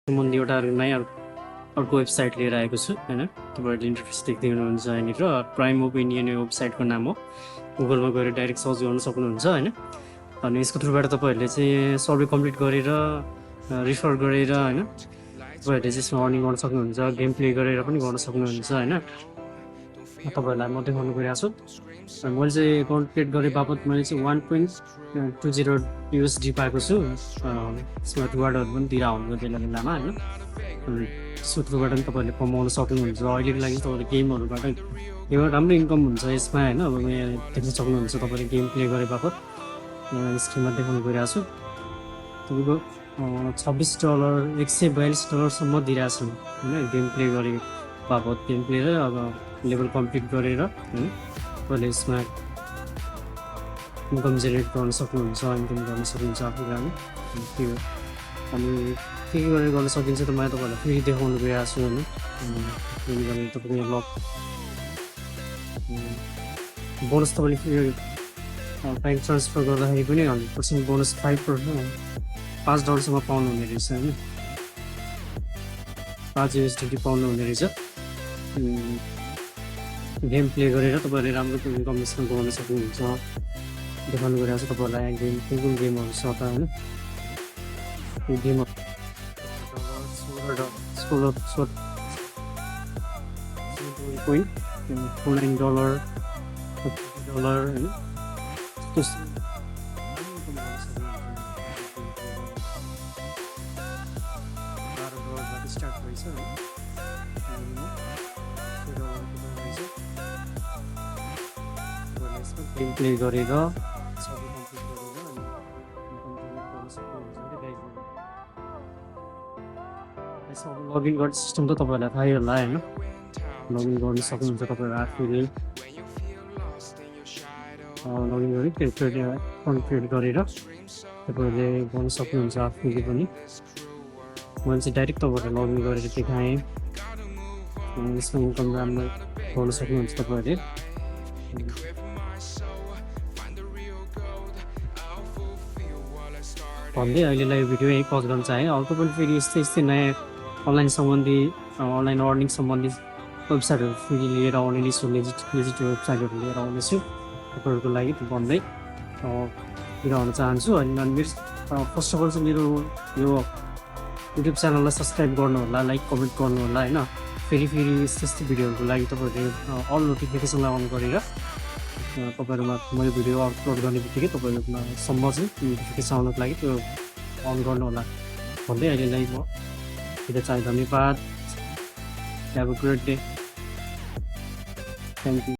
सम्बन्धी एउटा नयाँ अर्को वेबसाइट लिएर आएको छु होइन। तपाईँहरूले इन्टरफेस देख्दै हुनुहुन्छ यहाँनिर प्राइम ओपिनियन वेबसाइटको नाम हो। गुगलमा गएर डाइरेक्ट सर्च गर्न सक्नुहुन्छ होइन। अनि यसको थ्रुबाट तपाईँहरूले चाहिँ सर्वे कम्प्लिट गरेर रिफर गरेर होइन तपाईँहरूले चाहिँ यसमा अर्निङ गर्न सक्नुहुन्छ, गेम प्ले गरेर पनि गर्न सक्नुहुन्छ होइन। तपाईँहरूलाई म देखाउनु गइरहेको छु। मैले चाहिँ एकाउन्ट क्रिएट गरे बापत मैले चाहिँ 1.20 USD पाएको छु। यसमा रिवार्डहरू पनि दिएर हुन्छ बेला बेलामा होइन। अनि यसको थ्रुबाट पनि तपाईँहरूले कमाउन सक्नुहुन्छ। अहिलेको लागि तपाईँले गेमहरूबाट यो राम्रो इन्कम हुन्छ यसमा होइन। अब यहाँ देख्न सक्नुहुन्छ तपाईँले गेम प्ले गरे बापत स्क्रिनमा देखाउनु गइरहेको छु। तपाईँको $26 $142 दिइरहेको छु होइन गेम प्ले गरे बापत। गेम प्ले र अब लेभल कम्प्लिट गरेर होइन तपाईँले यसमा इन्कम जेनेरेट गर्न सक्नुहुन्छ, इन्कम गर्न सक्नुहुन्छ आफ्नो लागि त्यो। अनि के गरेर गर्न सकिन्छ त मैले तपाईँहरूलाई फेरि देखाउनु गइरहेको छु होइन। किनभने तपाईँको यहाँ लक बोनस तपाईँले फेरि ब्याङ्क ट्रान्सफर गर्दाखेरि पनि 100% बोनस $5 पाउनु हुने रहेछ होइन। 5 USD पाउनु हुने रहेछ। गेम प्ले गरेर तपाईँहरूले राम्रो इन्कम यसमा गर्न सक्नुहुन्छ। देखाउनु गइरहेको छ तपाईँहरूलाई गेम कुन कुन गेमहरू छ त होइन। यो गेमहरू $49 होइन। स्टार्ट भएछ गेम प्ले गरेर सबै कम्प्लिट गरेर अनि गर्न सक्नुहुन्छ। अब लगइन गर्ने सिस्टम त तपाईँहरूलाई थाहै होला होइन। लगइन गर्न सक्नुहुन्छ तपाईँहरू आफूले लगइन गरी एकाउन्ट क्रिएट गरेर तपाईँहरूले गर्न सक्नुहुन्छ आफूले पनि। मैले चाहिँ डाइरेक्ट तपाईँहरूले लगइन गरेर देखाएँ। यसमा इन्कम राम्रो गर्न सक्नुहुन्छ तपाईँहरूले। भन्दै अहिलेलाई भिडियो यही पज गर्न चाहेँ। अर्को पनि फेरि यस्तै नयाँ अनलाइन अर्निङ सम्बन्धी वेबसाइटहरू फेरि लिएर आउने नै छु। लेजिट वेबसाइटहरू लिएर आउनेछु तपाईँहरूको लागि भन्दै लिएर चाहन्छु। अनि मेरो फर्स्ट अफ अल चाहिँ मेरो यो युट्युब च्यानललाई सब्सक्राइब गर्नु होला, लाइक कमेन्ट गर्नु होला होइन। फेरि यस्तो भिडियोहरूको लागि तपाईँहरूले अल नोटिफिकेसनलाई अन गरेर तपाईँहरूमा मैले भिडियो अपलोड गर्ने बित्तिकै तपाईँहरूमा सम्म चाहिँ नोटिफिकेसन आउनको लागि त्यो अन गर्नु होला भन्दै अहिलेलाई म बिदा चाहे। धन्यवाद। Have a great day. Thank you.